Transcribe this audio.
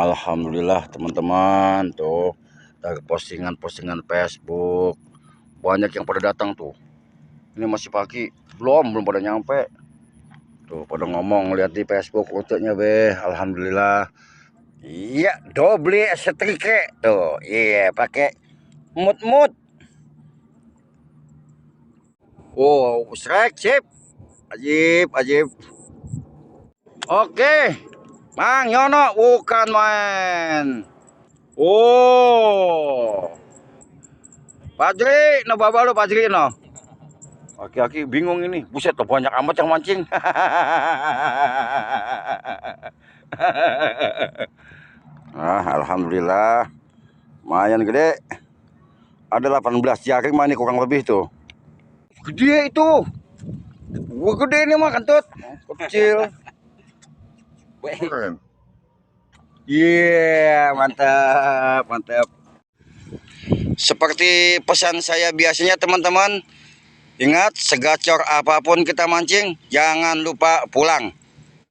Alhamdulillah teman-teman, tuh dari postingan-postingan Facebook banyak yang pada datang tuh. Ini masih pagi, belum pada nyampe. Tuh pada ngomong lihat di Facebook rutenya Alhamdulillah. Iya, double setrike tuh. Iya, pakai mut-mut. Oh, strike sip. Ajib, ajib. Oke. Mang Yono bukan main. Oh. Padri, no bawa lo Padri no. Aki-aki bingung ini. Buset, tuh banyak amat yang mancing. Alhamdulillah. Lumayan gede. Ada 18 jaring mah ini kurang lebih tuh. Gede itu. Gua gede ini mah kentut. Kecil. Iya, mantap, mantap. Seperti pesan saya biasanya teman-teman, ingat segacor apapun kita mancing, jangan lupa pulang.